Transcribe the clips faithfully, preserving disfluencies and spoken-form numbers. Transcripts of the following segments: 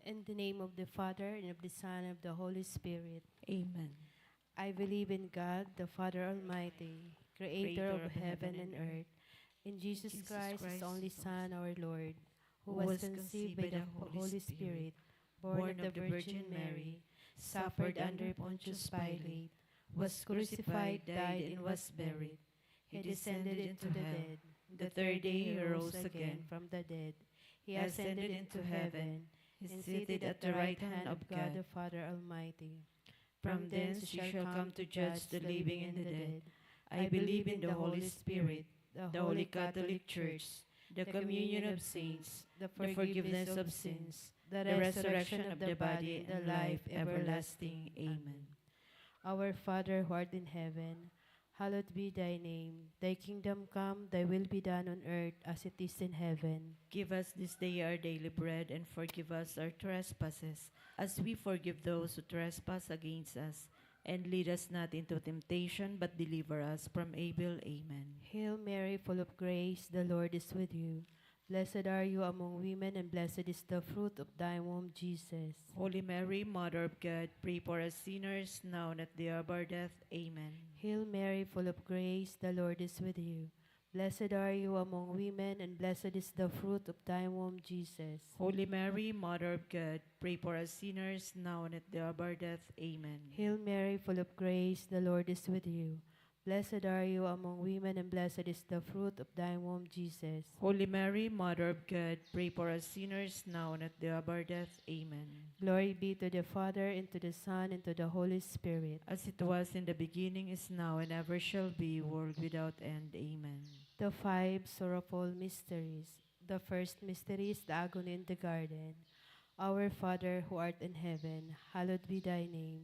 In the name of the Father, and of the Son, and of the Holy Spirit. Amen. I believe in God, the Father Almighty, creator of heaven and earth, in Jesus Christ, his only Son, our Lord, who was conceived by the Holy Spirit, born of the Virgin Mary, suffered under Pontius Pilate, was crucified, died, and was buried. He descended into the dead. The third day he rose again from the dead. He ascended into heaven, is seated at the right hand of God the Father Almighty. From thence he shall come to judge the living and the dead. I believe in the Holy Spirit, the Holy Catholic Church, the communion of saints, the forgiveness of sins, the resurrection of the body, and the life everlasting. Amen. Our Father who art in heaven, hallowed be thy name. Thy kingdom come, thy will be done on earth as it is in heaven. Give us this day our daily bread, and forgive us our trespasses, as we forgive those who trespass against us. And lead us not into temptation, but deliver us from evil. Amen. Hail Mary, full of grace, the Lord is with you. Blessed are you among women, and blessed is the fruit of thy womb, Jesus. Holy Mary, Mother of God, pray for us sinners, now and at the hour of our death. Amen. Hail Mary, full of grace, the Lord is with you. Blessed are you among women, and blessed is the fruit of thy womb, Jesus. Holy Mary, Mother of God, pray for us sinners, now and at the hour of our death. Amen. Hail Mary, full of grace, the Lord is with you. Blessed are you among women, and blessed is the fruit of thy womb, Jesus. Holy Mary, Mother of God, pray for us sinners, now and at the hour of our death. Amen. Glory be to the Father, and to the Son, and to the Holy Spirit. As it was in the beginning, is now, and ever shall be, world without end. Amen. The five sorrowful mysteries. The first mystery is the agony in the garden. Our Father who art in heaven, hallowed be thy name.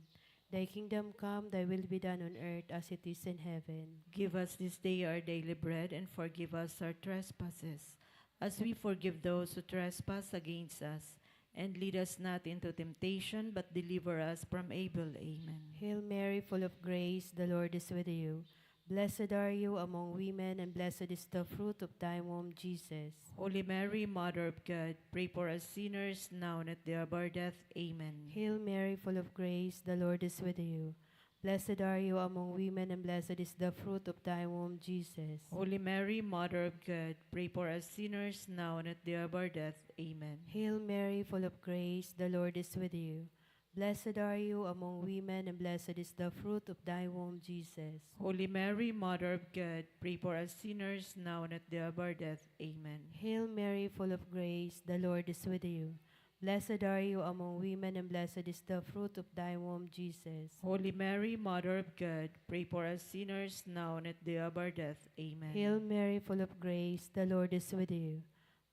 Thy kingdom come, thy will be done on earth as it is in heaven. Give us this day our daily bread, and forgive us our trespasses, as we forgive those who trespass against us. And lead us not into temptation, but deliver us from evil. Amen. Hail Mary, full of grace, the Lord is with you. Blessed are you among women, and blessed is the fruit of thy womb, Jesus. Holy Mary, Mother of God, pray for us sinners, now and at the hour of our death. Amen. Hail Mary, full of grace, the Lord is with you. Blessed are you among women, and blessed is the fruit of thy womb, Jesus. Holy Mary, Mother of God, pray for us sinners, now and at the hour of our death. Amen. Hail Mary, full of grace, the Lord is with you. Blessed are you among women, and blessed is the fruit of thy womb, Jesus. Holy Mary, Mother of God, pray for us sinners, now and at the hour of our death. Amen. Hail Mary, full of grace, the Lord is with you. Blessed are you among women, and blessed is the fruit of thy womb, Jesus. Holy Mary, Mother of God, pray for us sinners, now and at the hour of our death. Amen. Hail Mary, full of grace, the Lord is with you.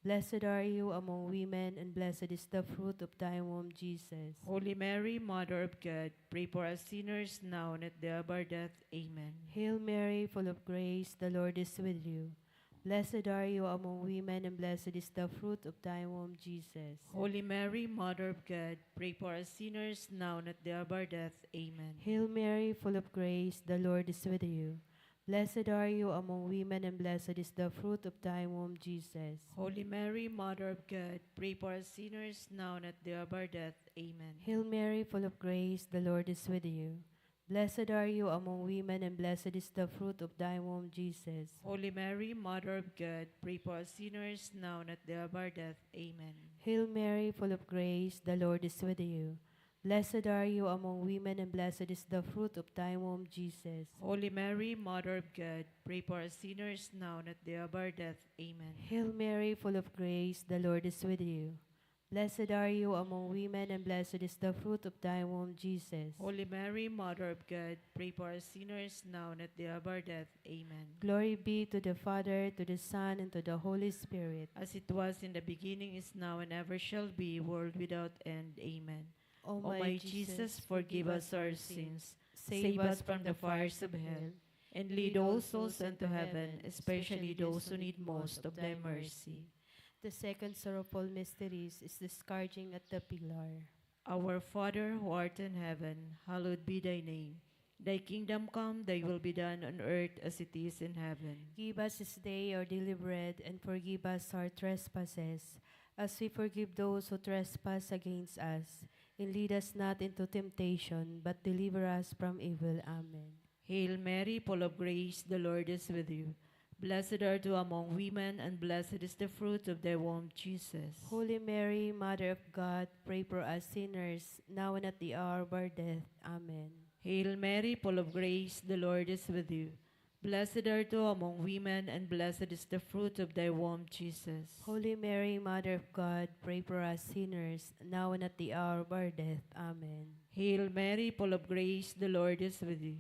Blessed are you among women, and blessed is the fruit of thy womb, Jesus. Holy Mary, Mother of God, pray for us sinners, now and at the hour of our death. Amen. Hail Mary, full of grace, the Lord is with you. Blessed are you among women, and blessed is the fruit of thy womb, Jesus. Holy Mary, Mother of God, pray for us sinners, now and at the hour of our death. Amen. Hail Mary, full of grace, the Lord is with you. Blessed are you among women, and blessed is the fruit of thy womb, Jesus. Holy Mary, Mother of God, pray for us sinners, now and at the hour of our death. Amen. Hail Mary, full of grace, the Lord is with you. Blessed are you among women, and blessed is the fruit of thy womb, Jesus. Holy Mary, Mother of God, pray for us sinners, now and at the hour of our death. Amen. Hail Mary, full of grace, the Lord is with you. Blessed are you among women, and blessed is the fruit of thy womb, Jesus. Holy Mary, Mother of God, pray for us sinners, now and at the hour of our death. Amen. Hail Mary, full of grace, the Lord is with you. Blessed are you among women, and blessed is the fruit of thy womb, Jesus. Holy Mary, Mother of God, pray for us sinners, now and at the hour of our death. Amen. Glory be to the Father, to the Son, and to the Holy Spirit. As it was in the beginning, is now, and ever shall be, world without end. Amen. O my Jesus, forgive us our sins, save us from the fires of hell, and lead all souls unto heaven, especially those who need most of thy mercy. The second sorrowful mysteries is the scourging at the pillar. Our Father who art in heaven, hallowed be thy name. Thy kingdom come, thy will be done on earth as it is in heaven. Give us this day our daily bread, and forgive us our trespasses, as we forgive those who trespass against us. And lead us not into temptation, but deliver us from evil. Amen. Hail Mary, full of grace, the Lord is with you. Blessed are you among women, and blessed is the fruit of thy womb, Jesus. Holy Mary, Mother of God, pray for us sinners, now and at the hour of our death. Amen. Hail Mary, full of grace, the Lord is with you. Blessed are you among women, and blessed is the fruit of thy womb, Jesus. Holy Mary, Mother of God, pray for us sinners, now and at the hour of our death. Amen. Hail Mary, full of grace, the Lord is with you.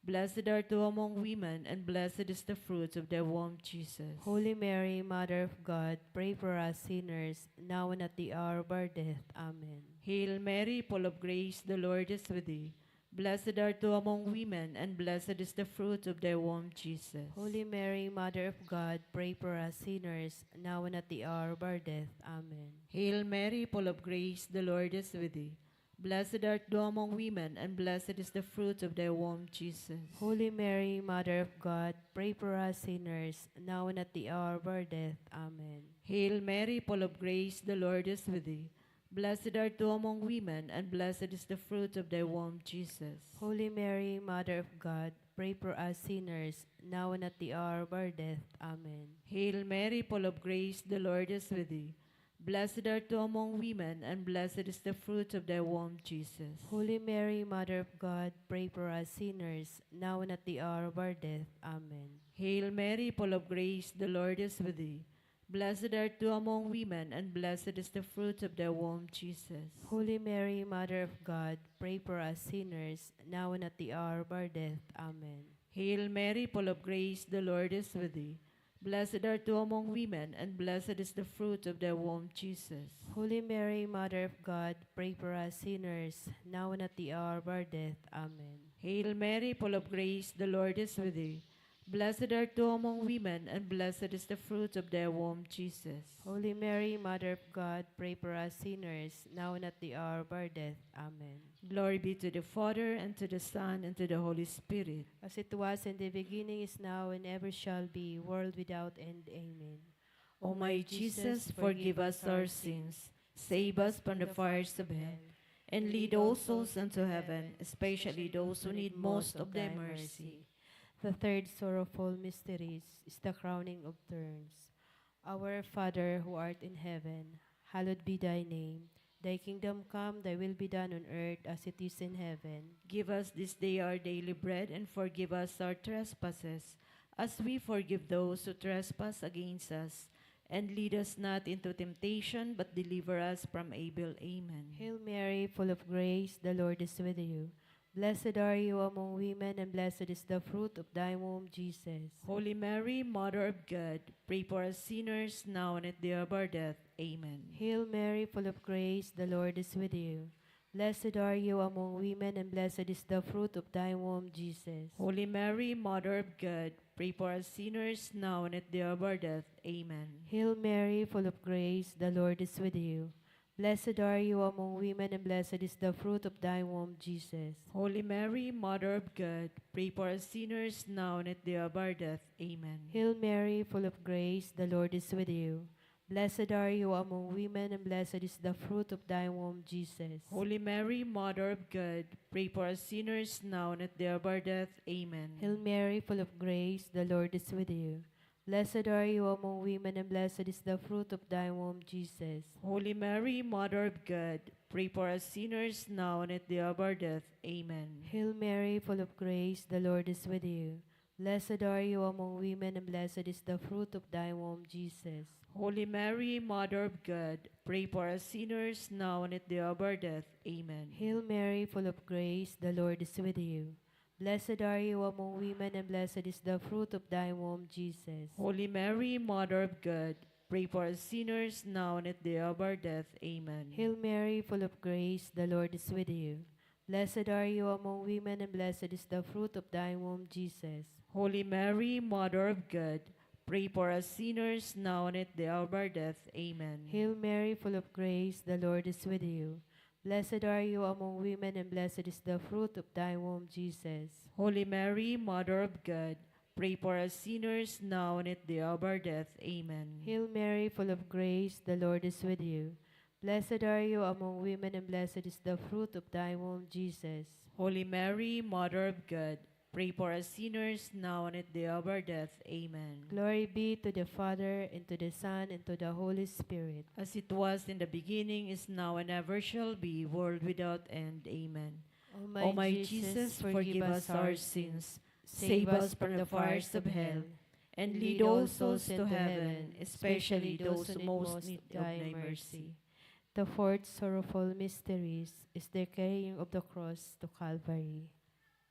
Blessed are you among women, and blessed is the fruit of thy womb, Jesus. Holy Mary, Mother of God, pray for us sinners, now and at the hour of our death. Amen. Hail Mary, full of grace, the Lord is with thee. Blessed are you among women, and blessed is the fruit of thy womb, Jesus. Holy Mary, Mother of God, pray for us sinners, now and at the hour of our death. Amen. Hail Mary, full of grace, the Lord is with thee. Blessed art thou among women, and blessed is the fruit of thy womb, Jesus. Holy Mary, Mother of God, pray for us sinners, now and at the hour of our death. Amen. Hail Mary, full of grace, the Lord is with thee. Blessed art thou among women, and blessed is the fruit of thy womb, Jesus. Holy Mary, Mother of God, pray for us sinners, now and at the hour of our death. Amen. Hail Mary, full of grace, the Lord is with thee. Blessed art thou among women, and blessed is the fruit of thy womb, Jesus. Holy Mary, Mother of God, pray for us sinners, now and at the hour of our death. Amen. Hail Mary, full of grace, the Lord is with thee. Blessed art thou among women, and blessed is the fruit of thy womb, Jesus. Holy Mary, Mother of God, pray for us sinners, now and at the hour of our death. Amen. Hail Mary, full of grace, the Lord is with thee. Blessed art thou among women, and blessed is the fruit of thy womb, Jesus. Holy Mary, Mother of God, pray for us sinners, now and at the hour of our death. Amen. Hail Mary, full of grace, the Lord is with thee. Blessed art thou among women, and blessed is the fruit of thy womb, Jesus. Holy Mary, Mother of God, pray for us sinners, now and at the hour of our death. Amen. Glory be to the Father, and to the Son, and to the Holy Spirit. As it was in the beginning, is now, and ever shall be, world without end. Amen. O my Jesus, forgive us our sins, save us from the fires of hell, and lead all souls unto heaven, especially those who need most of thy mercy. The third sorrowful mystery is, is the crowning of thorns. Our Father who art in heaven, hallowed be thy name. Thy kingdom come, thy will be done on earth as it is in heaven. Give us this day our daily bread, and forgive us our trespasses, as we forgive those who trespass against us. And lead us not into temptation, but deliver us from evil. Amen. Hail Mary, full of grace, the Lord is with you. Blessed are you among women, and blessed is the fruit of thy womb, Jesus. Holy Mary, Mother of God, pray for us sinners, now and at the hour of our death. Amen. Hail Mary, full of grace, the Lord is with you. Blessed are you among women, and blessed is the fruit of thy womb, Jesus. Holy Mary, Mother of God, pray for us sinners, now and at the hour of our death. Amen. Hail Mary, full of grace, the Lord is with you. Blessed are you among women, and blessed is the fruit of thy womb, Jesus. Holy Mary, Mother of God, pray for us sinners, now and at the hour of our death. Amen. Hail Mary, full of grace, the Lord is with you. Blessed are you among women, and blessed is the fruit of thy womb, Jesus. Holy Mary, Mother of God, pray for us sinners, now and at the hour of our death. Amen. Hail Mary, full of grace, the Lord is with you. Blessed are you among women, and blessed is the fruit of thy womb, Jesus. Holy Mary, Mother of God, pray for us sinners, now and at the hour of our death. Amen. Hail Mary, full of grace, the Lord is with you. Blessed are you among women, and blessed is the fruit of thy womb, Jesus. Holy Mary, Mother of God, pray for us sinners, now and at the hour of our death. Amen. Hail Mary, full of grace, the Lord is with you. Blessed are you among women, and blessed is the fruit of thy womb, Jesus. Holy Mary, Mother of God, pray for us sinners, now and at the hour of our death. Amen. Hail Mary, full of grace, the Lord is with you. Blessed are you among women, and blessed is the fruit of thy womb, Jesus. Holy Mary, Mother of God, pray for us sinners, now and at the hour of our death. Amen. Hail Mary, full of grace, the Lord is with you. Blessed are you among women, and blessed is the fruit of thy womb, Jesus. Holy Mary, Mother of God, pray for us sinners, now and at the hour of our death. Amen. Hail Mary, full of grace, the Lord is with you. Blessed are you among women, and blessed is the fruit of thy womb, Jesus. Holy Mary, Mother of God, pray for us sinners, now and at the hour of our death. Amen. Glory be to the Father, and to the Son, and to the Holy Spirit. As it was in the beginning, is now, and ever shall be, world without end. Amen. O my Jesus, forgive us our sins. Save us from the fires of hell. And lead all souls to heaven, especially those who most need thy mercy. The fourth sorrowful mysteries is the carrying of the cross to Calvary.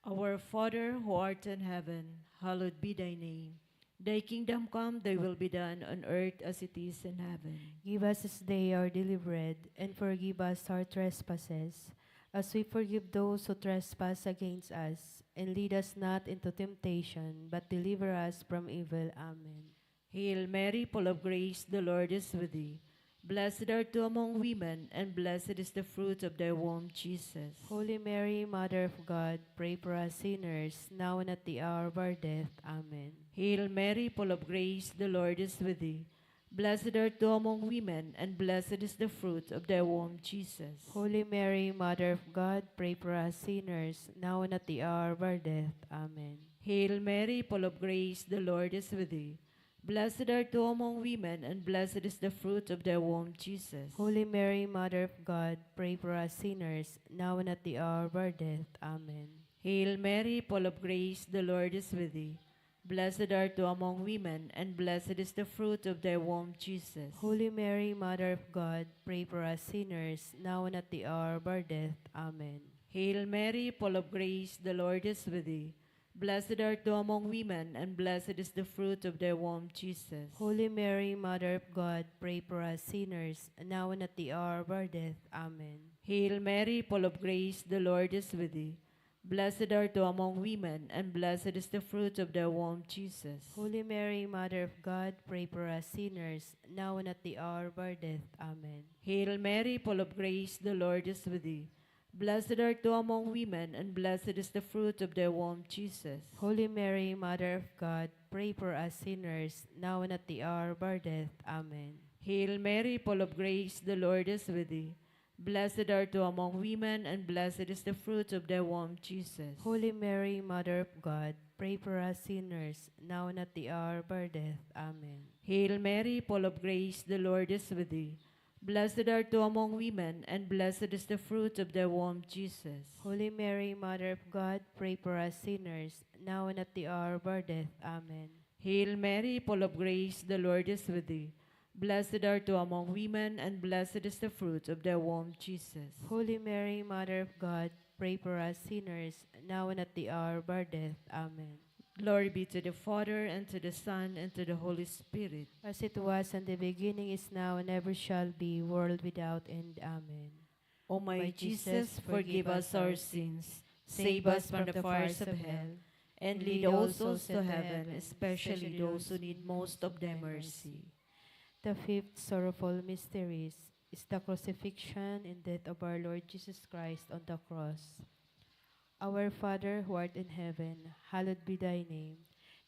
Our Father who art in heaven, hallowed be thy name. Thy kingdom come, thy will be done on earth as it is in heaven. Give us this day our daily bread, and forgive us our trespasses, as we forgive those who trespass against us. And lead us not into temptation, but deliver us from evil. Amen. Hail Mary, full of grace, the Lord is with thee. Blessed art thou among women, and blessed is the fruit of thy womb, Jesus. Holy Mary, Mother of God, pray for us sinners, now and at the hour of our death. Amen. Hail Mary, full of grace, the Lord is with thee. Blessed art thou among women, and blessed is the fruit of thy womb, Jesus. Holy Mary, Mother of God, pray for us sinners, now and at the hour of our death. Amen. Hail Mary, full of grace, the Lord is with thee. Blessed art thou among women, and blessed is the fruit of thy womb, Jesus. Holy Mary, Mother of God, pray for us sinners, now and at the hour of our death. Amen. Hail Mary, full of grace, the Lord is with thee. Blessed art thou among women, and blessed is the fruit of thy womb, Jesus. Holy Mary, Mother of God, pray for us sinners, now and at the hour of our death. Amen. Hail Mary, full of grace, the Lord is with thee. Blessed art thou among women, and blessed is the fruit of thy womb, Jesus. Holy Mary, Mother of God, pray for us sinners, now and at the hour of our death. Amen. Hail Mary, full of grace, the Lord is with thee. Blessed art thou among women, and blessed is the fruit of thy womb, Jesus. Holy Mary, Mother of God, pray for us sinners, now and at the hour of our death. Amen. Hail Mary, full of grace, the Lord is with thee. Blessed art thou among women, and blessed is the fruit of thy womb, Jesus. Holy Mary, Mother of God, pray for us sinners, now and at the hour of our death. Amen. Hail Mary, full of grace, the Lord is with thee. Blessed art thou among women, and blessed is the fruit of thy womb, Jesus. Holy Mary, Mother of God, pray for us sinners, now and at the hour of our death. Amen. Hail Mary, full of grace, the Lord is with thee. Blessed art thou among women, and blessed is the fruit of thy womb, Jesus. Holy Mary, Mother of God, pray for us sinners, now and at the hour of our death. Amen. Hail Mary, full of grace, the Lord is with thee. Blessed art thou among women, and blessed is the fruit of thy womb, Jesus. Holy Mary, Mother of God, pray for us sinners, now and at the hour of our death. Amen. Glory be to the Father, and to the Son, and to the Holy Spirit. As it was in the beginning, is now, and ever shall be, world without end. Amen. O my Jesus, forgive us our sins, save us from the fires of hell, and lead all souls to heaven, especially those who need most of thy mercy. The fifth sorrowful mysteries is the crucifixion and death of our Lord Jesus Christ on the cross. Our Father who art in heaven, hallowed be thy name.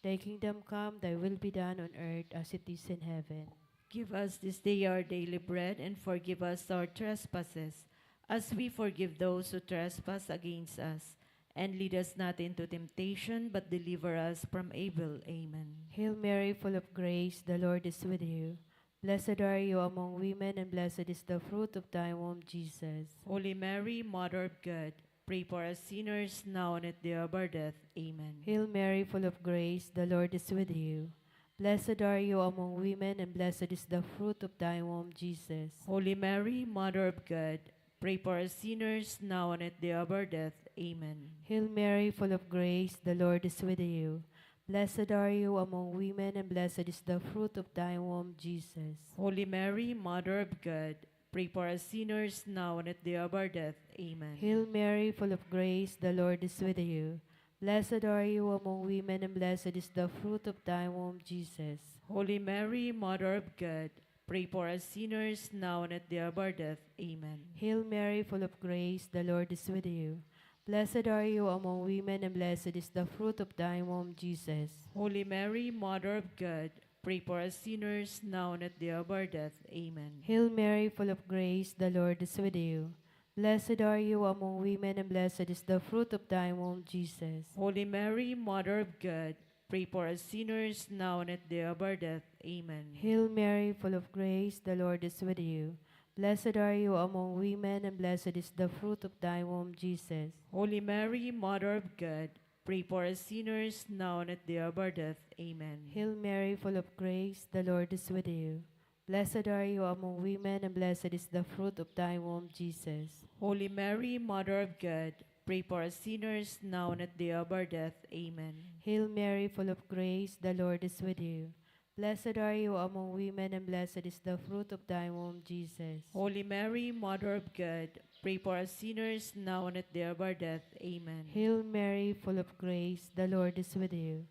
Thy kingdom come, thy will be done on earth as it is in heaven. Give us this day our daily bread, and forgive us our trespasses, as we forgive those who trespass against us. And lead us not into temptation, but deliver us from evil. Amen. Hail Mary, full of grace, the Lord is with you. Blessed are you among women, and blessed is the fruit of thy womb, Jesus. Holy Mary, Mother of God, pray for us sinners, now and at the hour of our death. Amen. Hail Mary, full of grace, the Lord is with you. Blessed are you among women, and blessed is the fruit of thy womb, Jesus. Holy Mary, Mother of God, pray for us sinners, now and at the hour of our death. Amen. Hail Mary, full of grace, the Lord is with you. Blessed are you among women, and blessed is the fruit of thy womb, Jesus. Holy Mary, Mother of God, pray for us sinners, now and at the hour of our death. Amen. Hail Mary, full of grace, the Lord is with you. Blessed are you among women, and blessed is the fruit of thy womb, Jesus. Holy Mary, Mother of God, pray for us sinners, now and at the hour of our death. Amen. Hail Mary, full of grace, the Lord is with you. Blessed are you among women, and blessed is the fruit of thy womb, Jesus. Holy Mary, Mother of God, pray for us sinners, now and at the hour of our death. Amen. Hail Mary, full of grace, the Lord is with you. Blessed are you among women, and blessed is the fruit of thy womb, Jesus. Holy Mary, Mother of God, pray for us sinners, now and at the hour of our death. Amen. Hail Mary, full of grace, the Lord is with you. Blessed are you among women, and blessed is the fruit of thy womb, Jesus. Holy Mary, Mother of God, pray for us sinners, now and at the hour of our death. Amen. Hail Mary, full of grace, the Lord is with you. Blessed are you among women, and blessed is the fruit of thy womb, Jesus. Holy Mary, Mother of God, pray for us sinners, now and at the hour of our death. Amen. Hail Mary, full of grace, the Lord is with you. Blessed are you among women, and blessed is the fruit of thy womb, Jesus. Holy Mary, Mother of God, pray for us sinners, now and at the hour of our death. Amen. Hail Mary, full of grace, the Lord is with you.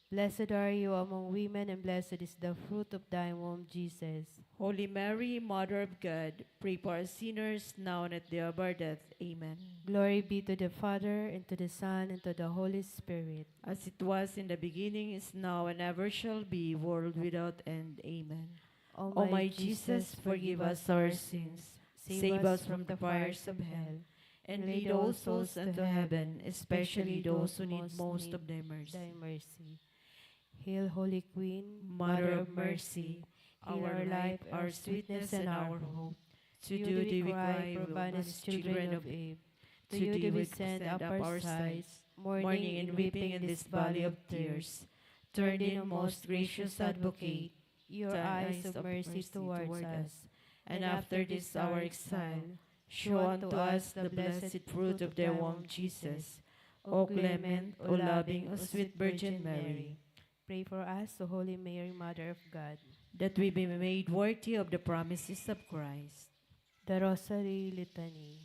Blessed are you among women, and blessed is the fruit of thy womb, Jesus. Holy Mary, Mother of God, pray for us sinners, now and at the hour of our death. Amen. Glory be to the Father, and to the Son, and to the Holy Spirit. As it was in the beginning, is now, and ever shall be, world without end. Amen. O my Jesus, forgive us our sins, save us from the fires of hell, and lead all souls unto heaven, especially those who need most of thy mercy. Hail, Holy Queen, Mother of Mercy, our life, our sweetness, and our hope. To thee we cry, poor banished children of Eve. To thee we send up our sighs, mourning and weeping in this valley of tears. Turn then, most gracious Advocate, your eyes of mercy towards us, and after this our exile, show unto us the blessed fruit of thy womb, Jesus. O clement, O loving, O sweet Virgin Mary, pray for us, O Holy Mary, Mother of God, that we be made worthy of the promises of Christ. The Rosary Litany.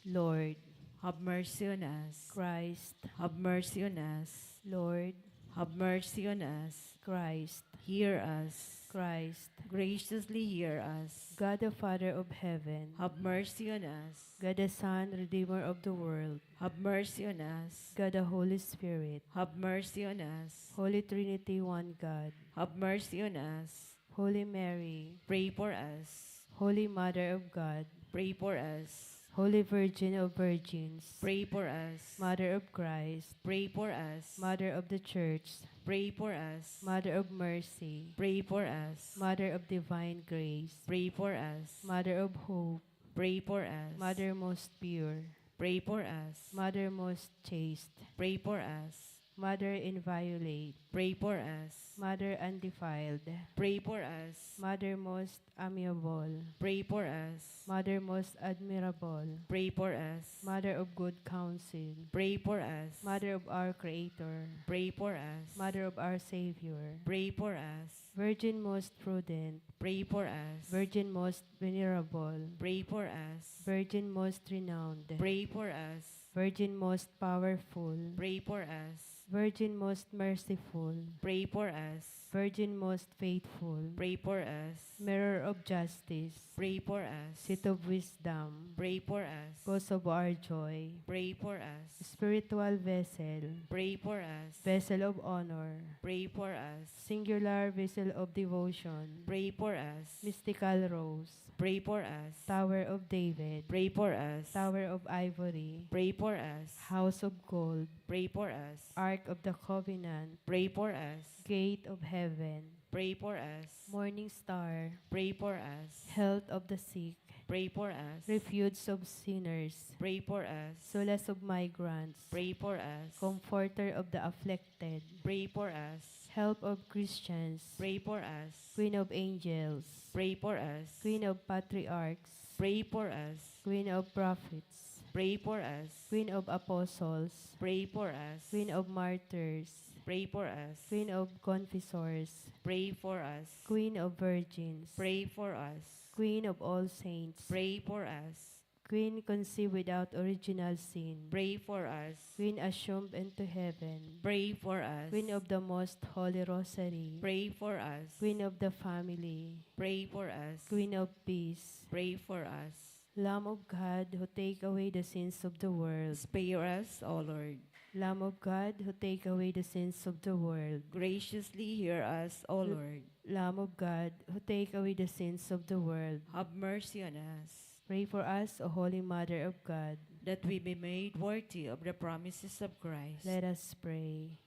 Lord, have mercy on us. Christ, have mercy on us. Lord, have mercy on us. Christ, hear us. Christ, graciously hear us. God the Father of heaven, have mercy on us. God the Son, Redeemer of the world, have mercy on us. God the Holy Spirit, have mercy on us. Holy Trinity, one God, have mercy on us. Holy Mary, pray for us. Holy Mother of God, pray for us. Holy Virgin of Virgins, pray for us. Mother of Christ, pray for us. Mother of the Church, pray for us. Mother of Mercy, pray for us. Mother of Divine Grace, pray for us. Mother of Hope, pray for us. Mother most pure, pray for us. Mother most chaste, pray for us. Mother inviolate, pray for us. Mother undefiled, pray for us. Mother most amiable, pray for us. Mother most admirable, pray for us. Mother of good counsel, pray for us. Mother of our Creator, pray for us. Mother of our Savior, pray for us. Virgin most prudent, pray for us. Virgin most venerable, pray for us. Virgin most renowned, pray for us. Virgin most powerful, pray for us. Virgin most merciful, pray for us. Virgin most faithful, pray for us. Mirror of justice, pray for us. Seat of wisdom, pray for us. Cause of our joy, pray for us. Spiritual vessel, pray for us. Vessel of honor, pray for us. Singular vessel of devotion, pray for us. Mystical rose, pray for us. Tower of David, pray for us. Tower of ivory, pray for us. House of gold, pray for us. Ark of the Covenant, pray for us. Gate of heaven, pray for us. Morning star, pray for us. Health of the sick, pray for us. Refuge of sinners, pray for us. Solace of migrants, pray for us. Comforter of the afflicted, pray for us. Help of Christians, pray for us. Queen of angels, pray for us. Queen of patriarchs, pray for us. Queen of prophets, pray for us. Queen of apostles, pray for us. Queen of martyrs, pray for us. Queen of confessors, pray for us. Queen of virgins, pray for us. Queen of all saints, pray for us. Queen conceived without original sin, pray for us. Queen assumed into heaven, pray for us. Queen of the most holy rosary, pray for us. Queen of the family, pray for us. Queen of peace, pray for us. Lamb of God, who take away the sins of the world. Spare us, O Lord. Lamb of God, who take away the sins of the world. Graciously hear us, O L- Lord. Lamb of God, who take away the sins of the world. Have mercy on us. Pray for us, O Holy Mother of God. That we be made worthy of the promises of Christ. Let us pray.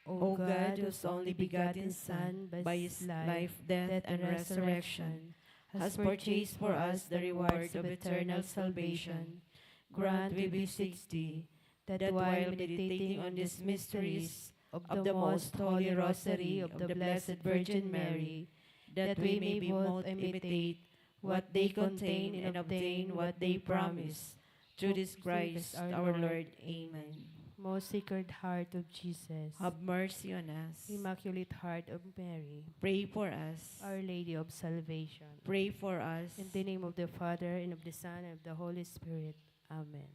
O God, whose only begotten Son, by his life, death, and resurrection, has purchased for us the rewards of eternal salvation, grant, we beseech thee, that while meditating on these mysteries of the most holy rosary of the Blessed Virgin Mary, that we may both imitate what they contain and obtain what they promise. Through this Christ our Lord. Amen. Most Sacred Heart of Jesus. Have mercy on us. Immaculate Heart of Mary. Pray for us. Our Lady of Salvation. Pray for us. In the name of the Father, and of the Son, and of the Holy Spirit. Amen.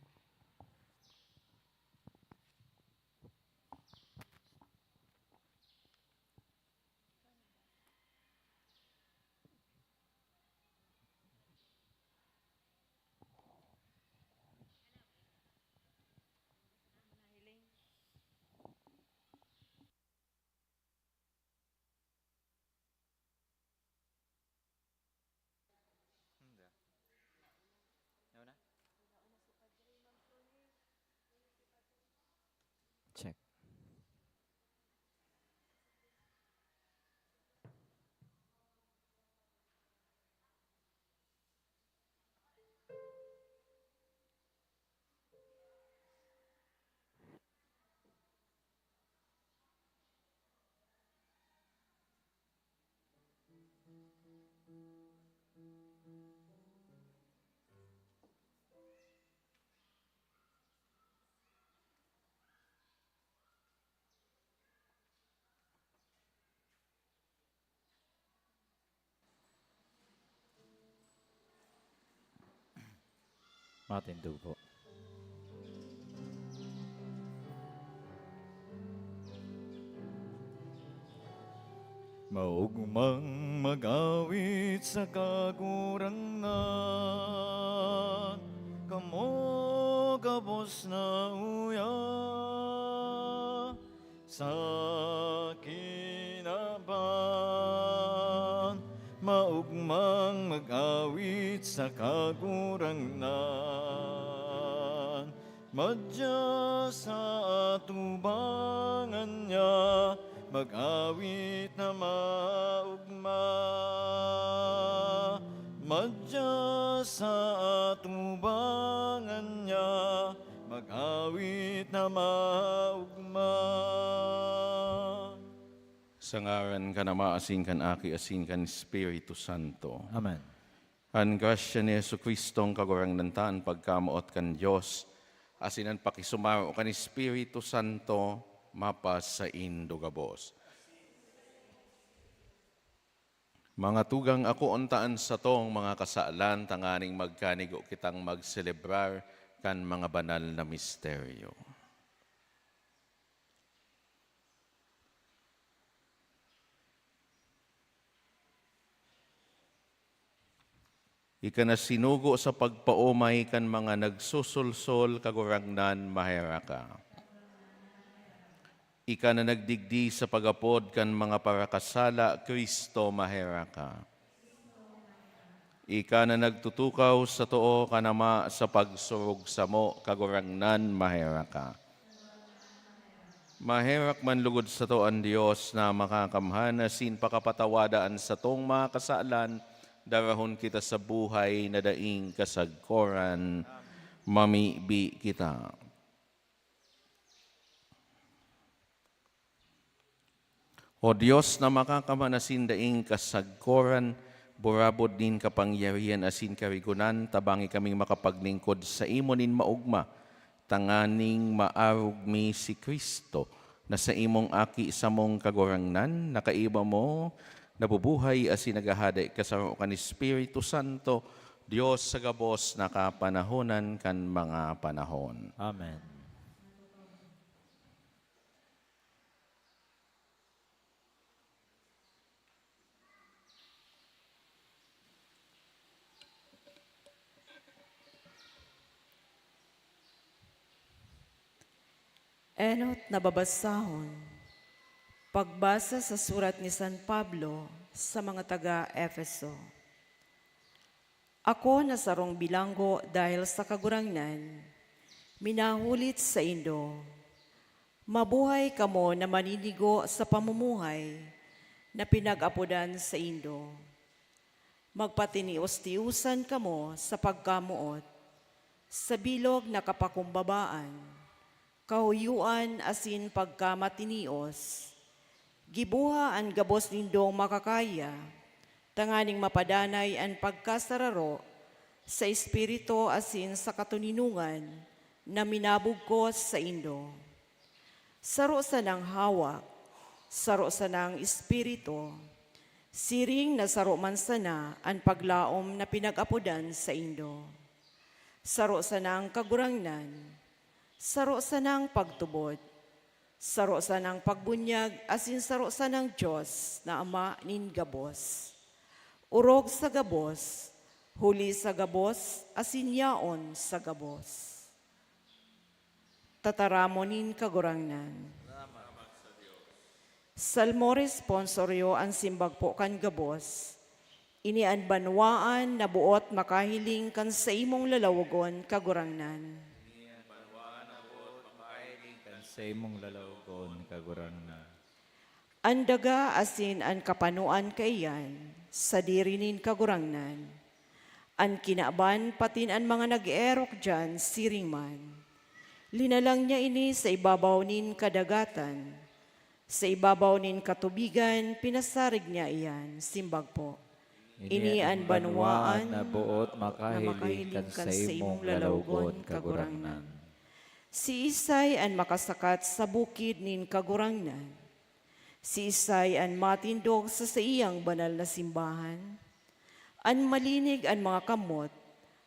Check. Matindog po. Maogmang mag-awit sa Kagurangnan, kamo gabos na uya sa kinaban, maogmang mag-awit sa Kagurangnan. Madya sa atubangan niya, mag-awit na maogma. Madya sa atubangan niya, mag-awit na maogma. Sa ngaran kan Ama, asin kan Aki, asin kan Espiritu Santo. Amen. An grasya ni Jesu-Cristong Kagurangnan ta, an pagkamoot kan Dios, asin an pakisumaro kan Espiritu Santo, mapasaindo gabos. Mga tugang, akoon ta an satong mga kasalan tanganing magkanigo kitang magselebrar kan mga banal na misteryo. Ika na sinugo sa pagpaomay kan mga nagsusulsol, Kagurangnan, maherak ka. Ika na nagdigdi sa pag-apod kan mga parakasala, Cristo, maherak ka. Ika na nagtutukaw sa too kan Ama sa pagsurog samo, Kagurangnan, maherak ka. Maherak man lugod sato an Dios na makakamhan asin pakapatawada an satong mga kasalan, darahon kita sa buhay na daing kasagkoran. Mamibi kita. O Dios na makakamhan asin daing kasagkoran, burabod nin kapangyarihan asin karigonan, tabangi kaming makapaglingkod saimo nin maogma, tanganing maarog mi si Cristo, na saimong Aki, samong Kagurangnan, na kaiba mo, nabubuhay asin naghahade kasaro kan Espiritu Santo, Dios sa gabos na kapanahonan kan mga panahon. Amen. Enot na babasahon. Pagbasa sa surat ni San Pablo sa mga taga Efeso. Ako na sarong bilanggo dahil sa Kagurangnan, minahulit saindo. Mabuhay kamo na maninigo sa pamumuhay na pinag-apodan saindo. Magpatinios-tiosan kamo sa pagkamoot, sa bilog na kapakumbabaan, kahuyoan asin pagkamatinios. Giboha an gabos nindong makakaya, tanganing mapadanay an pagkasararo sa espiritu asin sa katoninongan na minabugkos saindo. Saro sanang hawak, saro sanang espiritu, siring na saro man sana an paglaom na pinag-apodan saindo. Saro sanang Kagurangnan, saro sanang pagtubod, saro sanang pagbunyag asin saro sanang Dios na Ama nin gabos. Orog sa gabos, huli sa gabos, asin yaon sa gabos. Tataramon nin Kagurangnan. Salmo Responsorio an simbag po kan gabos. Ini an banwaan na boot makahiling kan saimong lalawogon, Kagurangnan. Ini an banwaan na boot makahiling kan saimong lalawogon, Kagurangnan. An daga asin an kapanoan kaiyan, sadiri nin Kagurangnan. An kinaban patin an mga nag-eerok diyan siring man. Linalang niya ini sa ibabaw nin kadagatan. Sa ibabaw nin katubigan, pinasarig niya iyan, simbag po. Ini an banwaan na boot makahiling kan saimong lalawogon, Kagurangnan. Siisay an makasakat sa bukid nin Kagurangnan? Siisay an matindog sa saiyang banal na simbahan? An malinig an mga kamot,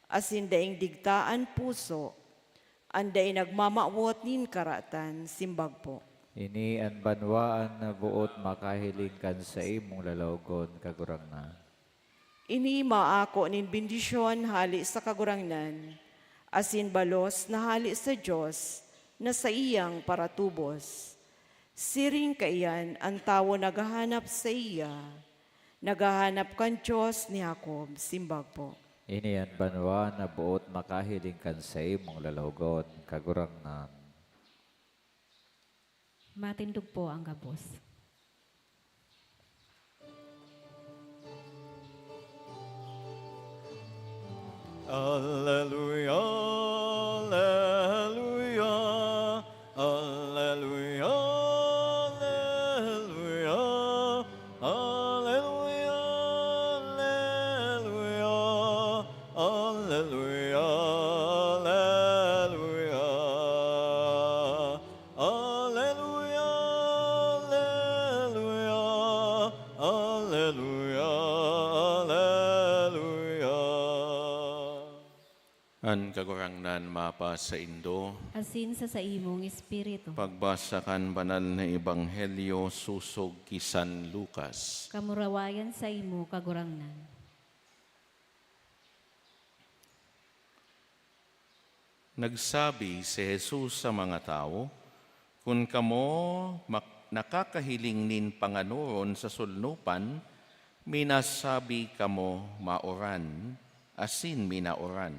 asin daing digta an puso, an dai nagmamawot nin karatan, simbag po. Ini an banwaan na boot makahiling kan saimong lalawogon, Kagurangnan. Ini maako nin bendisyon hale sa Kagurangnan, asin balos na hale sa Dios na saiyang paratubos. Siring kaiyan an tawo naghahanap saiya, naghahanap kan Dios ni Jacob, simbag po. Ini an banwaan na boot makahiling kan saimong lalawogon, Kagurangnan. Matindog po ang gabos. Alleluia, alleluia, alleluia, alleluia, alleluia, alleluia, alleluia, alleluia. Alleluia, alleluia, alleluia, alleluia. An Kagurangnan mapasaindo. Asin sa saimong espiritu. Pagbasa kan Banal na Ebanghelyo sosog ki San Lucas. Kamurawayan saimo, Kagurangnan. Nagsabi si Jesus sa mga tawo, "Kun kamo mak-, nakakahiling nin panganoron sa solnopan, minasabi kamo, 'Maoran,' asin minaoran.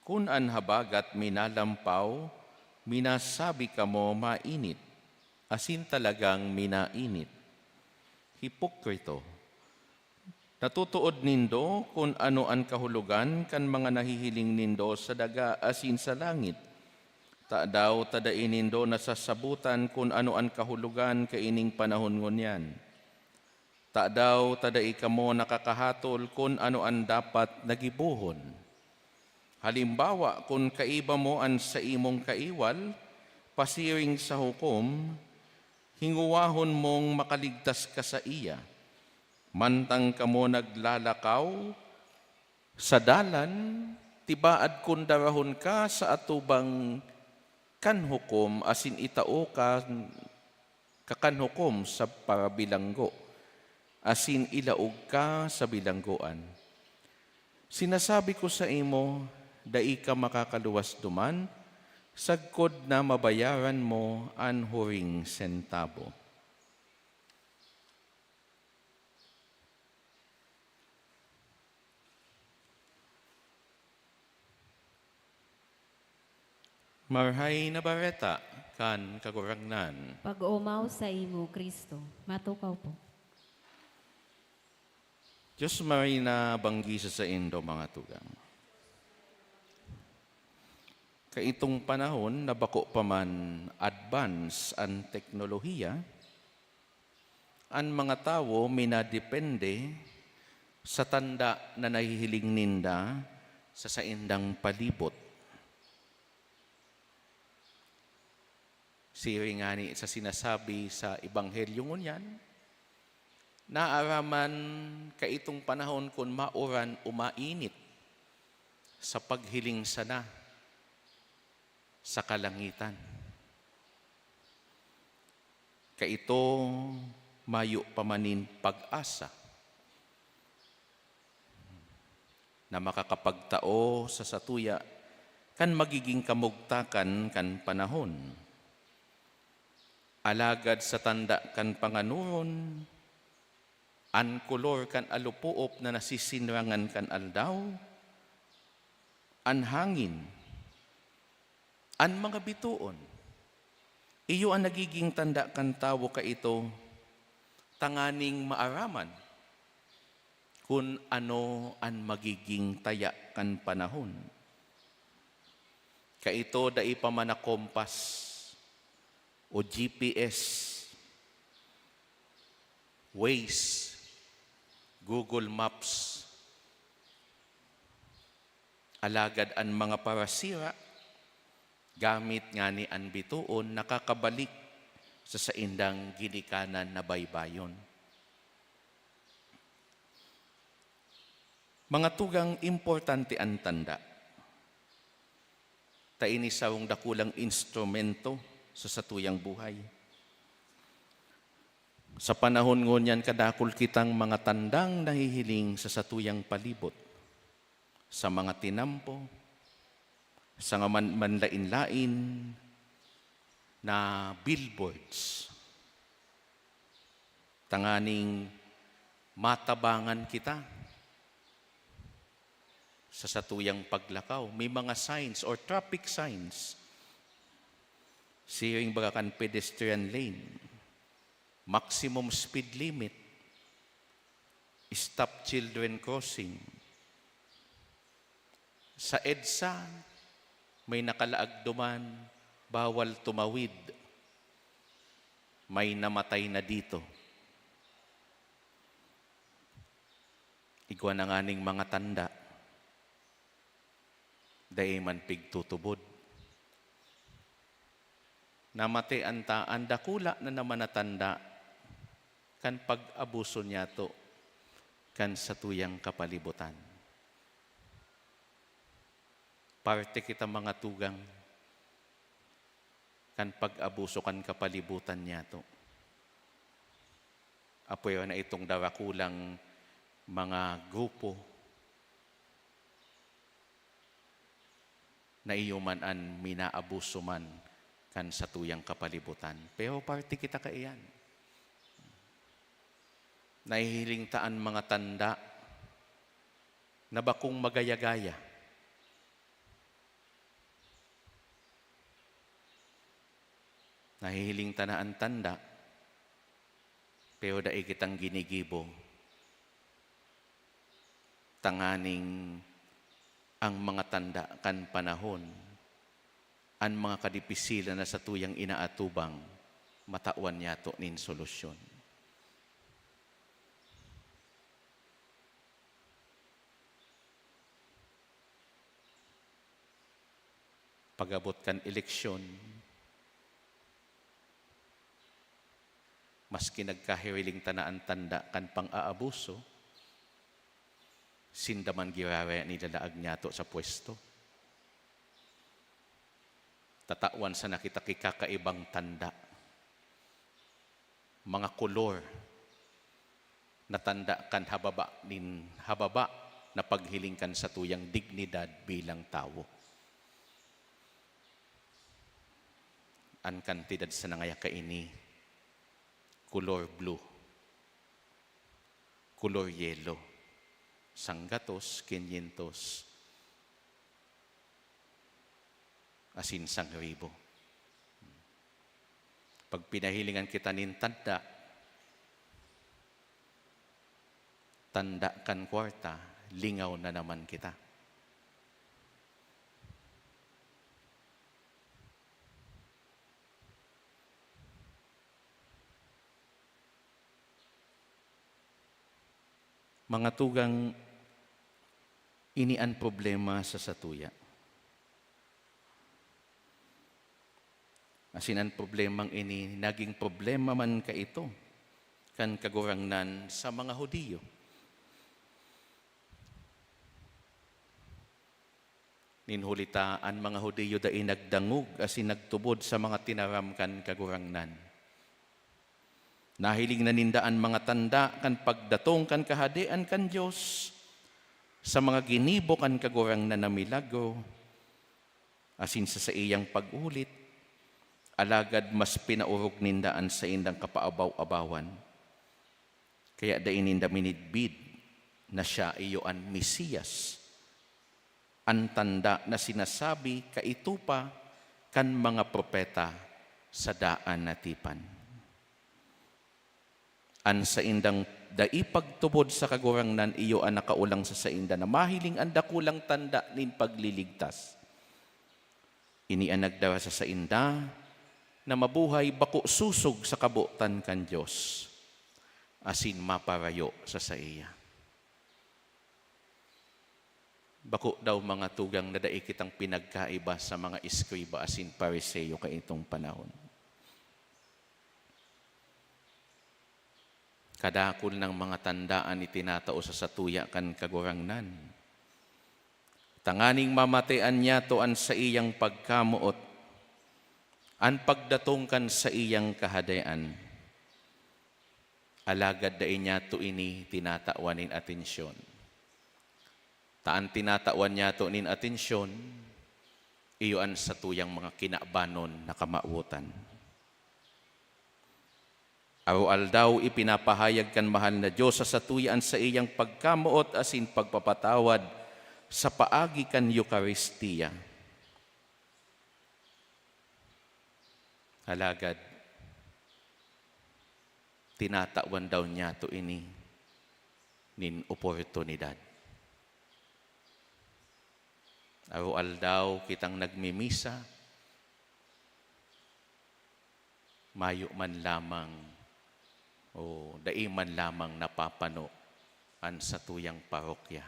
Kun an habagat minalampaw, minasabi kamo, 'Mainit,' asin talagang minainit. Hipokrito! Natutuod nindo kun ano an kahulogan kan mga nahihiling nindo sa daga asin sa langit. Tadaw ta dai nindo nasasabotan kun ano an kahulogan kaining panahon ngunyan? Tadaw ta dai kamo nakakahatol kun ano an dapat na gibohon? Halimbawa, kun kaiba mo an saimong kaiwal, pasiring sa hukom, hingowahon mong makaligtas ka saiya. Mantang kamo naglalakaw sa dalan, tibaad kun darahon ka sa atubang kan hukom asin itao ka kakan hukom sa parabilanggo, asin ilaog ka sa bilanggoan. Sinasabi ko saimo, dai ka makakaluwas duman, Sagkod na mabayaran mo an huring sentabo. Marahay na Bareta kan Kagurangnan. Pag-omaw saimo, Cristo. Matukaw po. Dios marhay na banggi sa saindo, mga tugang. Kaitong panahon na bako pa man advance an teknolohiya, an mga tawo minadepende sa tanda na nahihiling ninda sa saindang palibot. Siring ngani sa sinasabi sa Ebanghelyo ngunyan, naaraman kaitong panahon kun mauran o mainit sa paghiling sana sa kalangitan. Kaito, mayo pa man nin pag-asa na makakapagtao sa satuya kan magiging kamugtakan kan panahon. Alagad sa tanda kan panganoron, an kolor kan alopoop na nasisinrangan kan aldaw, an hangin, an mga bitoon, iyo an nagiging tanda kan tawo kaito, tanganing maaraman kun ano an magiging taya kan panahon. Kaito dai pa man na kompas o G P S, Waze, Google Maps. Alagad an mga parasira, gamit ngani an bitoon, nakakabalik sa saindang ginikanan na baybayon. Mga tugang, importante an tanda. Ta ini sarong dakulang instrumento sa satuyang buhay. Sa panahon ngunyan, kadakul kitang mga tandang nahihiling sa satuyang palibot, sa mga tinampo, sa mga man-, manlain-lain na billboards, tanganing matabangan kita sa satuyang paglakaw. May mga signs or traffic signs. Siring baga kan pedestrian lane, maximum speed limit, stop children crossing. Sa EDSA, may nakalaag duman, bawal tumawid. May namatay na dito. Igwa na nganing mga tanda, dai man pigtutubod. Namate an ta-, an dakula na naman na tanda kan pag-abuso niyato kan satuyang kapalibutan. Parte kita, mga tugang, kan pag-abuso kan kapalibutan niyato. Apwera na itong darakulang mga grupo na iyo man an minaabuso man kan satuyang kapalibutan. Pero parte kita kaiyan. Nahihiling ta an mga tanda na bakong magaya-gaya. Nahihiling ta na an tanda, pero dai kitang ginigibo, tanganing ang mga tanda kan panahon, an mga kadipisilan na satuyang inaatubang, matawan niyato nin solusyon. Pag-abot kan eleksyon, maski nagkahiriling ta na an tanda kan pang-aabuso, sinda man giraray an ilalaag niyato sa pwesto. Tatawan sana kita ki kakaibang tanda, mga kolor na tanda kan hababa nin hababa na paghiling kan satuyang dignidad bilang tawo. An kantidad sana ngaya kaini, kolor blue, kolor yelo, sanggatos, kinyentos, asin sangribo. Pag pinahilingan kita nin tanda, tanda kan kwarta, lingaw na naman kita. Mga tugang, ini an problema sa satuya. Asin an problemang ini nagin problema man kaito kan Kagurangnan sa mga Judio. Nin huli ta, an mga Judio dai nagdangog asin nagtubod sa mga tinaram kan Kagurangnan. Nahiling na ninda an mga tanda kan pagdatong kan Kahadean kan Dios, sa mga ginibo kan Kagurangnan na milagro, asin sa saiyang pag-ulit, alagad mas pinaorog ninda an saindang kapaabaw-abawan. Kaya dai ninda minidbid na siya iyo an Mesiyas, an tanda na sinasabi kaito pa kan mga propeta sa daan na tipan. An saindang dai pagtubod sa Kagurangnan iyo an nakaolang sa sainda na mahiling an dakulang tanda nin pagliligtas. Ini an nagdara sa sainda na mabuhay bako sosog sa kabotan kan Dios, asin maparayo sa saiya. Bako daw, mga tugang, na dai kitang pinagkaiba sa mga eskriba asin Fariseo kaitong panahon. Kadakul nang mga tanda an itinatao sa satuya kan Kagurangnan, tanganing mamatean niyato an saiyang pagkamoot, an pagdatong kan saiyang Kahadean. Alagad dai niyato ini tinatawan nin atensyon. Ta an tinatawan niyato nin atensyon, iyo an satuyang mga kinabanon na kamawotan. Aroaldaw, ipinapahayag kan mahal na Dios sa satuya an saiyang pagkamoot asin pagpapatawad sa paagi kan Eukaristia. Alagad, tinatawan daw niyato ini nin oportunidad. Aroaldaw kitang nagmimisa, mayo man lamang o dai man lamang napapano an satuyang parokya